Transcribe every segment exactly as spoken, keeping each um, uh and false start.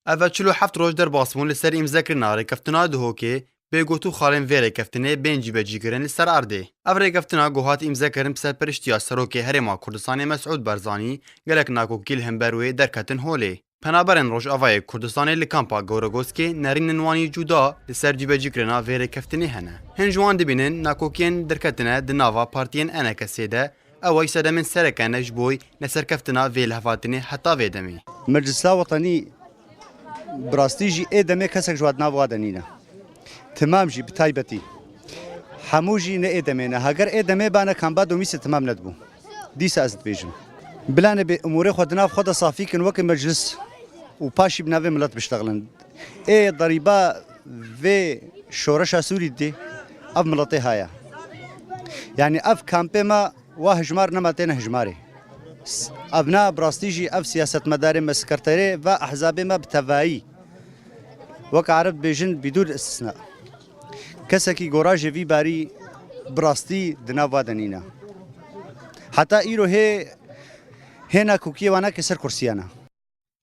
Ev e çil û heft roj derbas bûn li ser îmzekirina rêkeftina Duhokê, bê got û xalên vê rêkeftinê bên cîbecîkirin li ser erdê. Ev rêkeftina ku hat îmzekirin bi serperiştiya Serokê Herêma Kurdistanê Mesûd Barzanî, gelek nakokî li hember wê derketin holê. Penaberên Rojavayê Kurdistanê li kampa Gewregoskê nerînên wan yî cuda li ser cîbecîkirina vê rêkeftinê hene. Hin ji wan dibînin nakokiyên derketine di nava partiyên E N K S'ê de, ew ê sedemên sereke ne ji bo neserkeftina vê lihevhatinê heta vê demê. Meclisa Wetanî bi rastî jî ê demê kesek ji wa di nav wa de nîne. Timam jî bi taybetî. Hemû jî ne ê demê ne. Heger ê demê bane kamba domîsê timam nedibû. Dîsa ez dibêjim. Bila nebê umûrê xwe di nav xwe de safî kin weke meclis û paşî bi navê milet biştexilin. Ê derîba vê şoreşa Sûrî dê ev miletê haya. Yanî ev kampê me wa hijmar nema têne hijmarê. S-, ev na bi rastî jî ev siyasetmedarê me, sekreterê ve ehzabê me bi tevayî. Wek Ereb dibêjin, bidûn istisna. Kesekî gorajê vî barî bi rastî di nav va de nîne. Heta îro hê, hê nakokiyê wana ke ser kursiya ne.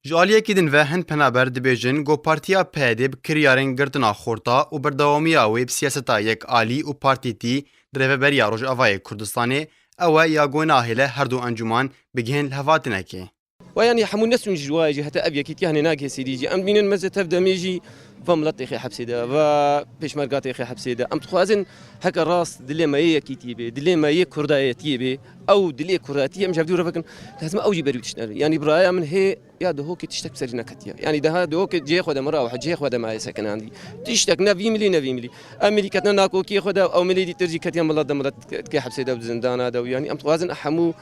Ji aliyekî din ve hin penaber dibêjin ku partiya P Y D bi kiryarên girtina xorta û berdewamiya wê bi siyaseta yek alî û partîtî di Rêveberiya Rojavayê Kurdistanê, ew e ya ku nahêle her du encûman bigihên lihevhatinekê. Wa yanî hemû nesun ji wayê jî heta ev yekîtiya hene nagihê sêdî jî. Em dibînin meze tev demê jî va milet têxê hepsê de, va pêşmerga têxê hepsê de. Em dixwazin heke rast dilê me yê yekîtiyê bê, dilê me yê kurdayetiyê bê, ew dilê kurdayetiyê em ji hevdû re vekin. Lazim ew jî berî tişt nebe. Yanî bi raya min hê ya Duhokê tiştek bi serî neketiye. Yanî daha Duhokê cihê xwe de min rawiha, cihê xwe de mayê sekinandî. Tiştek ne vî milî ne vî milî. Em milî ketine nakokiyê xwe de, ew milî dîtir jî ketiye milet de, milet dike hepsê de û di zindana de û yanî em dixwazin hemû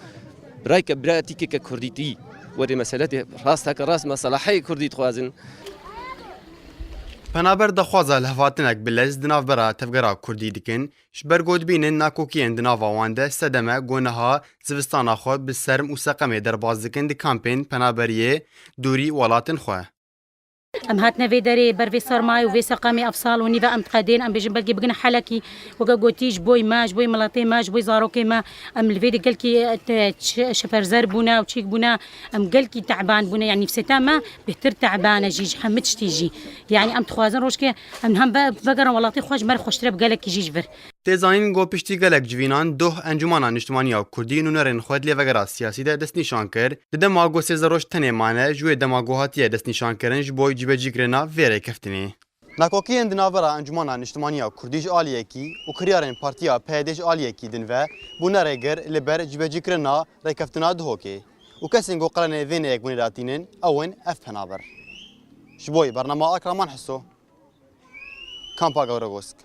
birayke, biratîkeke kurdîtî were mesele de rast heke rast meselaheyê kurdî dixwazin. Penaber daxwaza lihevhatinek bi lez di navbera tevgera kurdî dikin, ji ber ku dibînin nakokiyên di nava wan de sedem e ku niha zivistana xwe bi Serm û Seqemê derbas dikin di kampên penaberiyê dûrî welatin xwe. Em hatine vê derê ber vê sermayê û vê seqemê ev sal û nîve em diqedên, em bêjin belkî bigine helekî, weke gotî ji boy me, ji boy miletê me, ji boy zarokê me, em li vê de gelkî, e, te-, ç-, şeperzer bûne û çîk bûne, em gelkî teban bûne, yanî nefseta me bêhtir teban e jî ji hemî tiştî jî. Yanî em dixwazin rojke em hem ve-, vegerin welatê xwe ji me re xweştir e bi gelekî jî ji vir. Tê zanîn ku piştî gelek civînan doh Encûmana Niştimanî ya Kurdî nûnerên xwe di lêvegera siyasî de destnîşan kir, di dema ku sêzdeh roj tenê mane ji wê dema ku hatiye destnîşankirin ji bo cîbecîkirina vê rêkeftinê. Nakokiyên di navbera Encûmana Niştimanî ya Kurdî ji aliyekî û kiryarên Partiya P Y D ji aliyekî din ve bûne rêgir li ber cîbecîkirina rêkeftina Duhokê û kesên ku qelenê vê neyekbûnê datînin ew in ev penaber. Ji bo bernama Akraman Hiso, Kampa Gawregosk.